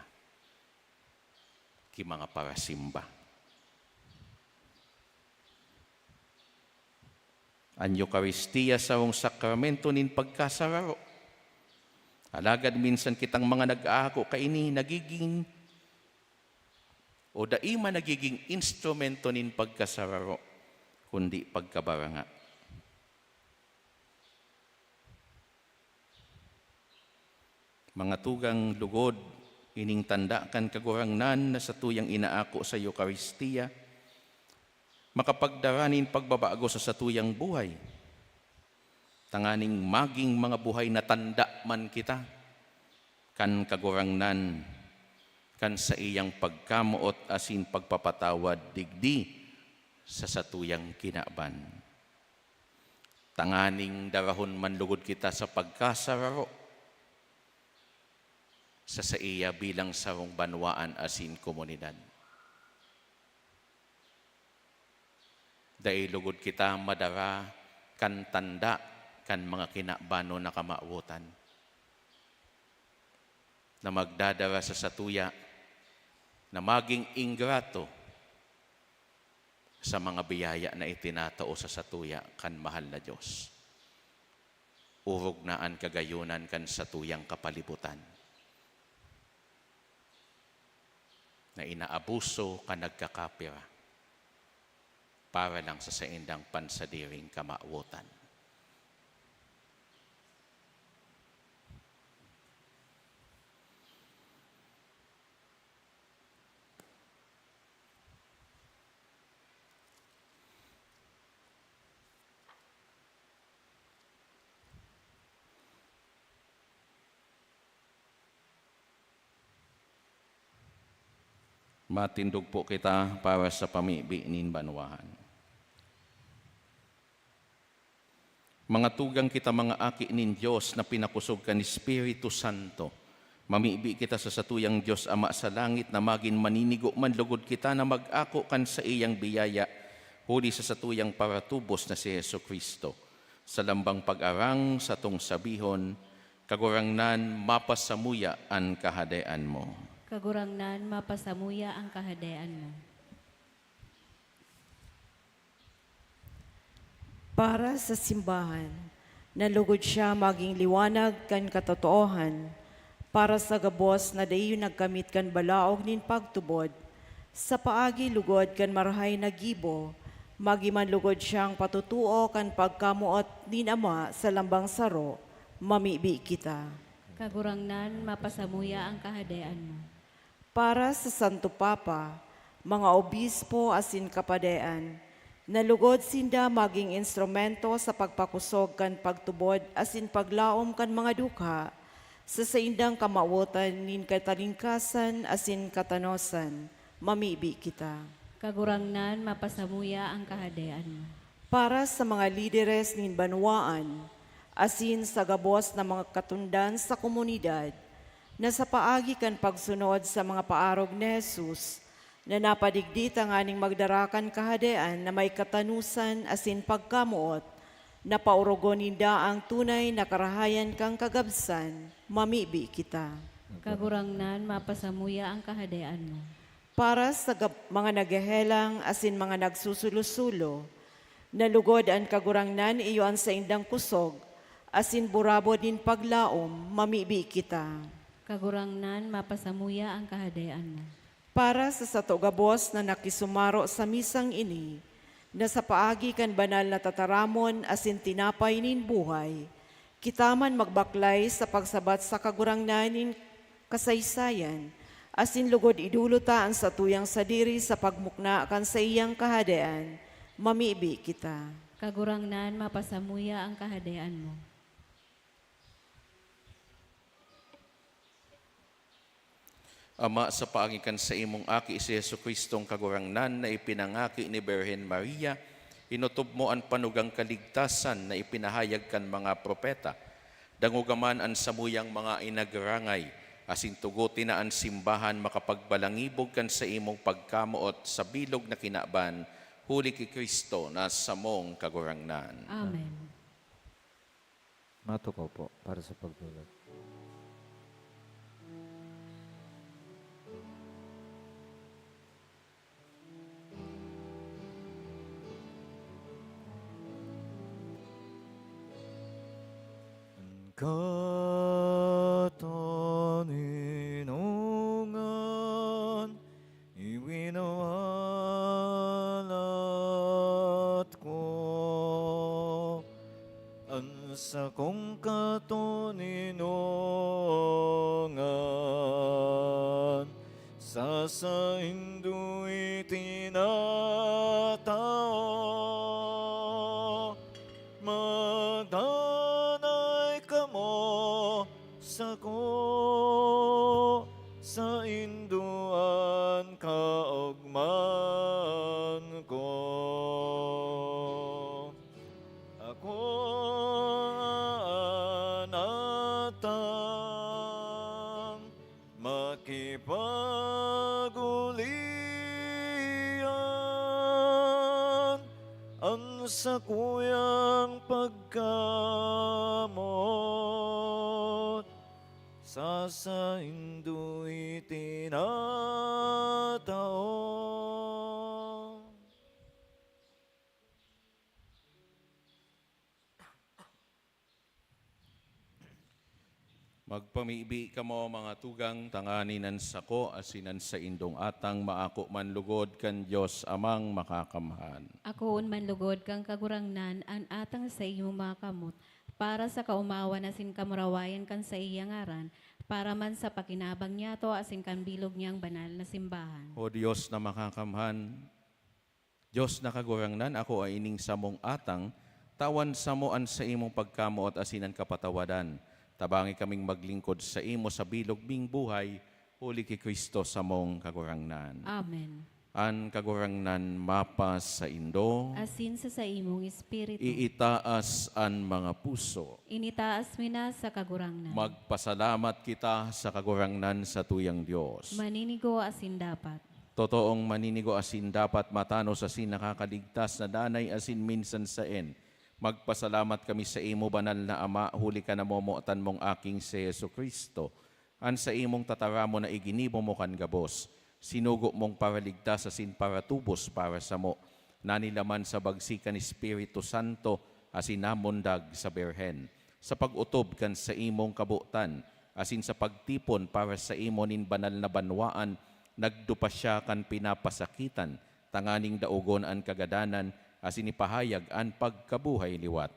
ki mga parasimba. An Eukaristia sarong sakramento nin pagkasararo. Alagad minsan kitang mga nag-aako kaini nagiging o dai man nagiging instrumento nin pagkasararo, kundi pagkabaranga. Mga tugang, lugod, ining tanda kan Kagurangnan na satuyang inaako sa Eukaristia, makapagdara nin pagbabago sa satuyang buhay, tanganing magin mga buhay na tanda man kita kan Kagurangnan, kan saiyang pagkamoot asin pagpapatawad digdi sa satuyang kinaban. Tanganing darahon man lugod kita sa pagkasararo sa saiya bilang sarong banwaan asin komunidad. Dai lugod kita madara kan tanda kan mga kinabanon na kamawotan na magdadara sa satuya na magin ingrato sa mga biyaya na itinatao sa satuya kan mahal na Dios. Orog na an kagayonan kan satuyang kapalibutan na inaabuso kan nagkakapira para lang sa saindang pansadiring kamawotan. Matindog po kita para sa pamibi nin banwahan. Mga tugang kita, mga aki nin Dios na pinakosog kan Espiritu Santo. Mamibi kita sa satuyang Dios Ama sa langit na magin maninigo man lugod kita na mag-ako kan saiyang biyaya huli sa satuyang paratubos na si Jesu-Cristo. Sa lambang pag-arang, satong sabihon, "Kagurangnan, mapasamuya an kahadean mo." Kagurangnan, mapasamuya an kahadean mo. Para sa simbahan, na lugod siya maging liwanag kan katotoohan, para sa gabos na dai nagkamit kan balaog nin pagtubod, sa paagi lugod kan marahay na gibo, magin man lugod siyang patotoo kan pagkamoot nin Ama sa lambang saro, mamibi kita. Kagurangnan, mapasamuya an kahadean mo. Para sa Santo Papa, mga obispo asin kapadean, na lugod sinda magin instrumento sa pagpakosog kan pagtubod asin paglaom kan mga dukha sa saindang kamawotan nin katalingkasan asin katanosan, mamibi kita. Kagurangnan, mapasamuya an kahadean mo. Para sa mga lideres nin banwaan, asin sa gabos na mga katundan sa komunidad, na sa paagi kan pagsunod sa mga paarog ni Jesus, na napadigdi tanganing magdara kan Kahadean na may katanosan asin pagkamoot, na paorogon ninda ang tunay na karahayan kan kagabsan, mamibi kita. Kagurangnan, mapasamuya an Kahadean mo. Para sa gab-, mga naghehelang asin mga nagsusulo-sulo, na lugod an Kagurangnan iyo an saindang kusog asin burabod nin paglaom, mamibi kita. Kagurangnan, mapasamuya an Kahadean mo. Para sa sato gabos na nakisumaro sa misang ini, na sa paagi kan banal na tataramon asin tinapay nin buhay, kita man magbaklay sa pagsabat sa Kagurangnan nin kasaysayan, asin lugod idolot ta an satuyang sadiri sa pagmukna kan saiyang Kahadean, mamibi kita. Kagurangnan, mapasamuya an Kahadean mo. Ama, sa paagi kan saimong Aki, si Jesu-Cristong Kagurangnan, na ipinangaki ni Birhen Maria, inotob mo an panugang kaligtasan na ipinahayag kan mga propeta. Dangoga man an samuyang mga inagrangay, asin tugote na an simbahan makapagbalangibog kan saimong pagkamoot sa bilog na kinaban, huli ki Cristo na samong Kagurangnan. Amen. Matukaw po para sa pagdolot. An katoninongan iwinawalat ko. An sakong katoninongan sa saindo itinatao. Magdanay kamo sako, saindo an kaogmahan ko. Ako an atang makipag-olian, an sakuyang pagkamoot sa saindo itinatao. Magpamibi kamo, mga tugang, tanganing an sako asin an saindong atang maako man lugod kan Dios Amang Makakamhan. Akoon man lugod kan Kagurangnan an atang sa imong mga kamot, para sa kaomawan asin kamurawayan kan saiyang ngaran, para man sa pakinabang niyato asin kan bilog niyang banal na simbahan. O Dios na Makakamhan, Dios na Kagurangnan, akoa ining samong atang, tawan samo an saimong pagkamoot asin an kapatawadan. Tabangi kaming maglingkod saimo sa bilog ming buhay, Huli ki Cristo samong Kagurangnan. Amen. An Kagurangnan mapa saindo. Asin sa saimong espiritu. Iitaas an mga puso. Initaas mi na sa Kagurangnan. Magpasalamat kita sa Kagurangnan satuyang Dios. Maninigo asin dapat. Totoong maninigo asin dapat matanos asin nakakaligtas na danay asin minsan saen. Magpasalamat kami sa imo, banal na Ama, huli kan namomotan mong Aking si Jesu-Cristo. An saimong tataramon na iginibo mo kan gabos, sinugo mong paraligtas asin paratubos para samo, nanilaman sa bagsi kan Espiritu Santo asin namundag sa Birhen. Sa pag-otob kan saimong kabotan asin sa pagtipon para saimo nin banal na banwaan, nagdupa siya kan pinapasakitan, tanganing daogon an kagadanan asin ipahayag an pagkabuhay liwat.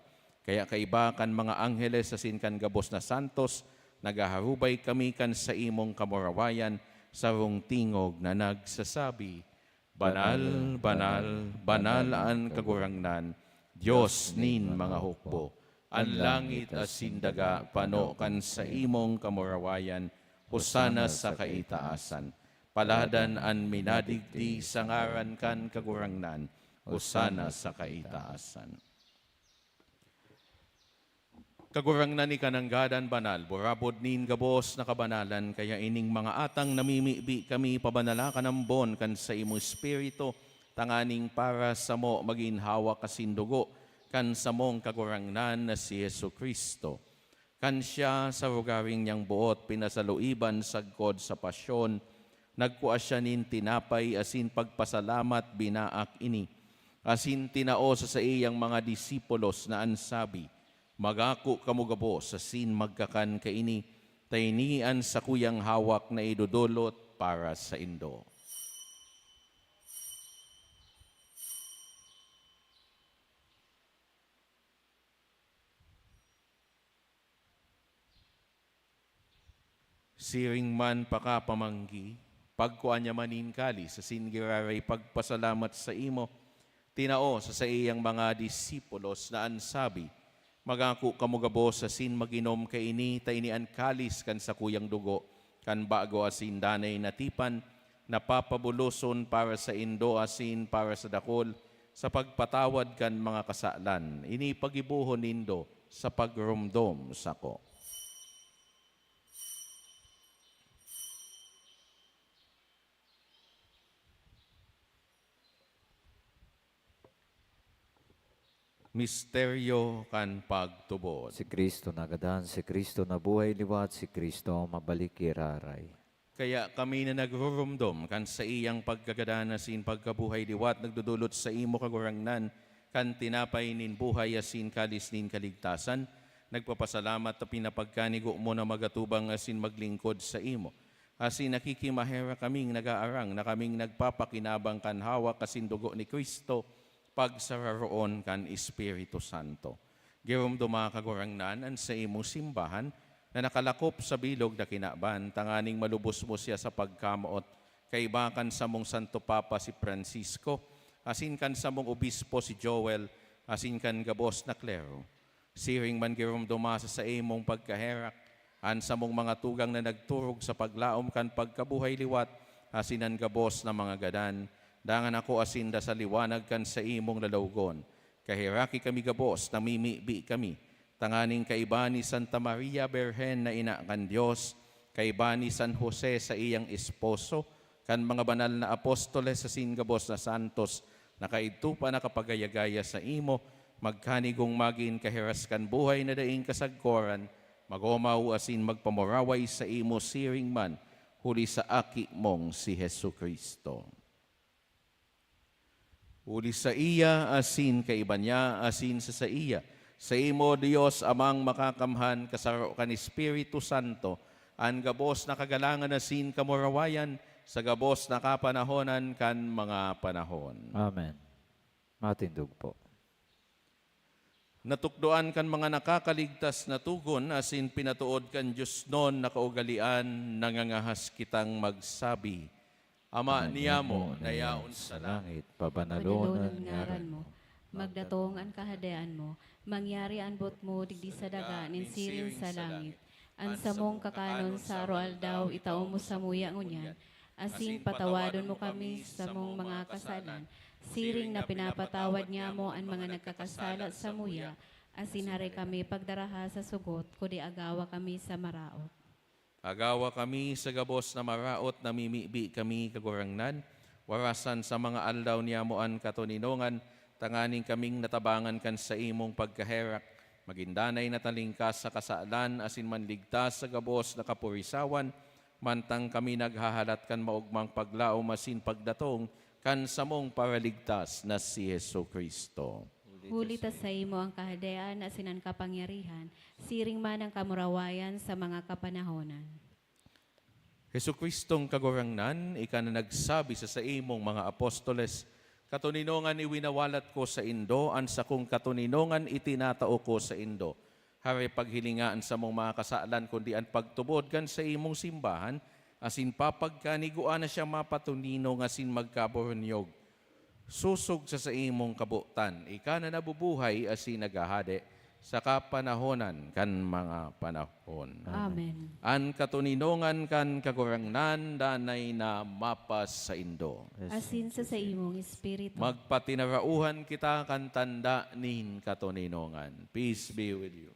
Kaya kaiba kan mga angheles asin kan gabos na santos, naghaharubay kami kan saimong kamurawayan, sarong tingog na nagsasabi, "Banal, banal, banal an Kagurangnan, Dios nin mga hukbo. An langit asin daga pano kan saimong kamurawayan. Hosana sa kaitaasan. Paladan an minadigdi sa ngaran kan Kagurangnan. Hosana sa kaitaasan." Kagurangnan, ika nanggad an banal, burabod nin gabos na kabanalan, kaya ining mga atang namimibi kami, pabanala ka nambon kan saimong Espiritu, tanganing para samo magin hawak asin dugo kan samong Kagurangnan na si Jesu-Cristo. Kan siya sa rogaring niyang boot pinasaluiban sagkod sa pasyon, nagkua siya nin tinapay asin pagpasalamat, binaak ini, asin tinao sa saiyang mga disipulos na an sabi, "Magako kamo gabos asin magkakan kaini, ta ini an sakuyang hawak na idodolot para saindo." Siring man pakapamanggi, pagkua niya man nin kalis asin giraray pagpasalamat saimo, tinao sa saiyang mga disipulos na an sabi, "Magako kamo gabos asin mag-inom kaini, ta ini an kalis kan sakuyang dugo kan bago asin danay na tipan, na papabuloson para saindo asin para sa dakul sa pagpatawad kan mga kasalan. Ini pagibohon nindo sa pagromdom sako." Misteryo kan pagtubod. Si Cristo nagadan, si Cristo nabuhay liwat, si Cristo mabalik giraray. Kaya kami na nagrurumdom kan saiyang pagkagadan asin pagkabuhay liwat, nagdodolot saimo, Kagurangnan, kan tinapay nin buhay asin kalis nin kaligtasan, nagpapasalamat ta pinapagkanigo mo na magatubang asin maglingkod saimo. Asin nakikimaherak kaming nag-aarang na kaming nagpapakinabang kan hawak asin dugo ni Cristo, pagsararoon kan Espiritu Santo. Giromdoma, Kagurangnan, an saimong simbahan na nakalakop sa bilog na kinaban, tanganing malubos mo siya sa pagkamoot, kaiba kan samong Santo Papa si Francisco, asin kan samong Obispo si Joel, asin kan gabos na klero. Siring man giromdoma sa saimong pagkaherak an samong mga tugang na nagturog sa paglaom kan pagkabuhay liwat asin an gabos na mga gadan, dangan ako asinda sa liwanag kan saimong lalawgon. Kaheraki kami gabos, namimibi kami, tanganing kaiba ni Santa Maria Birhen na ina kan Dios, kaiba ni San Jose saiyang esposo, kan mga banal na apostoles asin gabos na santos na kaidto pa nakapagaya-gaya saimo, magkanigong magin kahiras kan buhay na daing kasagkoran, mag-omaw asin magpamuraway saimo siring man, huli sa Aki mong si Jesu-Cristo. Huli saiya, asin kaiba niya, asin sa saiya, saimo, Dios Amang Makakamhan, kasaro kan Espiritu Santo, an gabos na kagalangan asin kamurawayan, sa gabos na kapanahonan kan mga panahon. Amen. Matindog po. Natukdoan kan mga nakakaligtas na tugon asin pinatood kan diosnon na kaugalean, nangangahas kitang magsabi, Ama niyamo na yaon sa langit, pabanalon an ngaran mo. Magdatong an kahadean mo. Mangyari an boot mo digdi sa daga nin siring sa langit. An samong kakanon sa aroaldaw itao mo samuya ngunyan, asin patawadon mo kami sa samong mga kasalan, siring na pinapatawad niamo an mga nagkakasala samuya, asin hare kami pagdaraha sa sugot, kundi agawa kami sa maraot. Agawa kami sa gabos na maraot, namimibi kami, Kagurangnan, warasan sa mga aldaw niamo an katoninongan, tanganing kaming natabangan kan saimong pagkaherak, magin danay na talingkas sa kasalan asin manligtas sa gabos na kapurisawan, mantang kami naghahalat kan maogmang paglaom asin pagdatong kan samong Paraligtas na si Jesu-Cristo. Huli ta saimo an kahadean asin an kapangyarihan, siring man an kamurawayan sa mga kapanahonan. Jesu-Cristong Kagurangnan, ika na nagsabi sa saimong mga apostoles, "Katoninongan iwinawalat ko saindo, an sakong katoninongan itinatao ko saindo." Hare paghilinga an samong mga kasalan, kundi an pagtubod kan saimong simbahan, asin papagkanigua na siya mapatoninong asin magkaburunyog. Sosog sa saimong kabotan, ika na nabubuhay asin naghahade sa kapanahonan kan mga panahon. Amen. An katoninongan kan Kagurangnan danay na mapasaindo. Asin sa saimong espiritu. Magpatinarauhan kita kan tanda nin katoninongan. Peace be with you.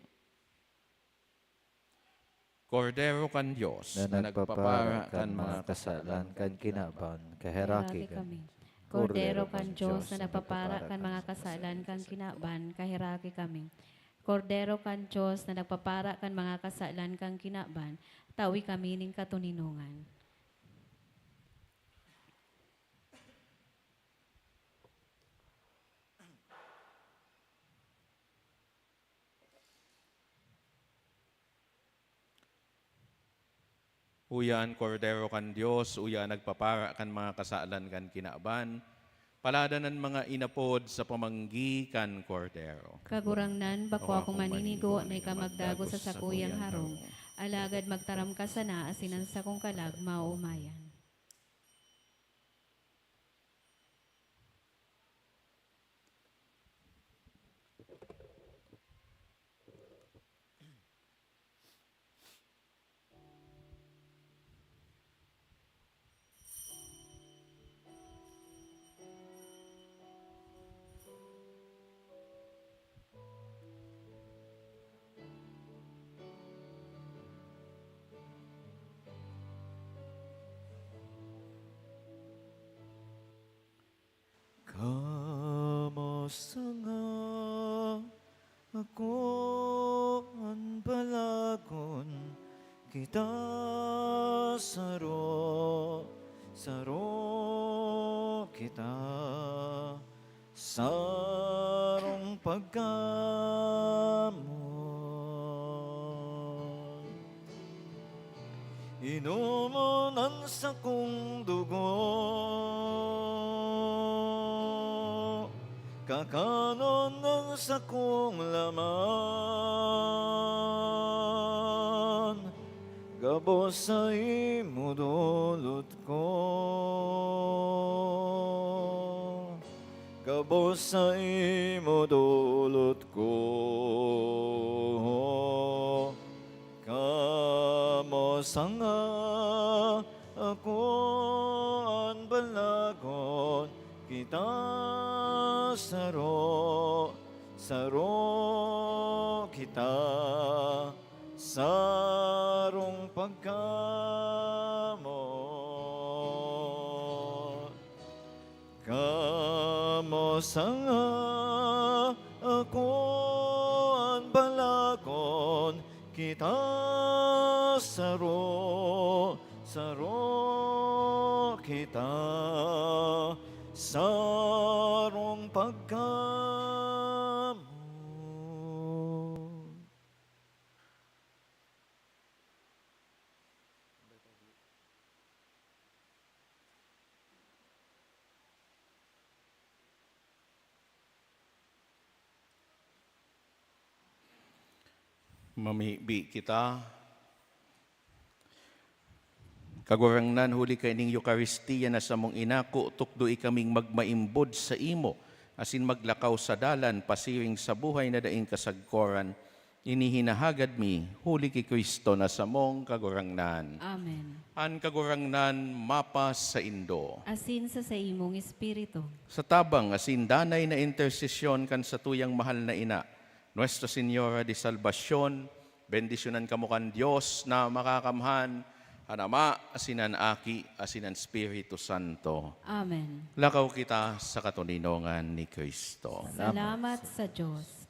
Kordero kan Dios na nagpapara kan mga kasalan kan kinaban, kaheraki kami. Kordero kan Dios na nagpapara kan mga kasalan kan kinaban, kaheraki kami. Kordero kan Dios na nagpapara kan mga kasalan kan kinaban, tawi kami nin katoninongan. Uya an Kordero kan Dios, uya an nagpapara kan mga kasalan kan kinaban. Palada an mga inapod sa pamanggi kan Kordero. Kagurangnan, bako akong maninigo na ika magdagos sa sakuyang harong, alagad magtaram ka sana asin an sakong kalag maoomayan. Kamo sanga ako an balagon, kita saro, saro kita, sarong pagkamoy. Inomon an sakong dugo, kakanon an sakong laman, gabos saimo dolot ko. Gabos saimo dolot ko. Kamo sanga ako an balagon, kita saro, saro kita, sarong pagkamoy. Kamo sanga ako an balagon, kita saro, saro kita, sarong pagkamoy. Mamibi kita. Kagurangnan, huli kaining Eukaristia na samong inako, tukdoe kaming magmaimbod saimo, asin maglakaw sa dalan pasiring sa buhay na daing kasagkoran. Ini hinahagad mi, huli ki Cristo na samong Kagurangnan. Amen. An Kagurangnan mapasaindo. Asin sa saimong espiritu. Sa tabang asin danay na intersesyon kan satuyang mahal na Ina, Nuestra Señora de Salvacion, bendisyonan kamo kan Dios na Makakamhan, an Ama, asin an Aki, asin an Espiritu Santo. Amen. Lakaw kita sa katoninongan ni Cristo. Salamat sa Dios.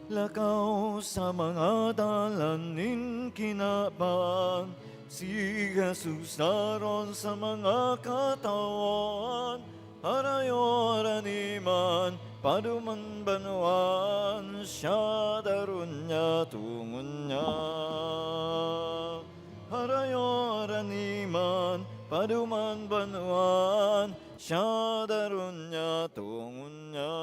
Lakaw sa mga dalan nin kinaban, si Jesus daron sa mga katawan. Harayo harani man, paduman banwaan, siya daron niya tongon niya. Harayo harani man, paduman banwaan, siya daron niya tongon niya.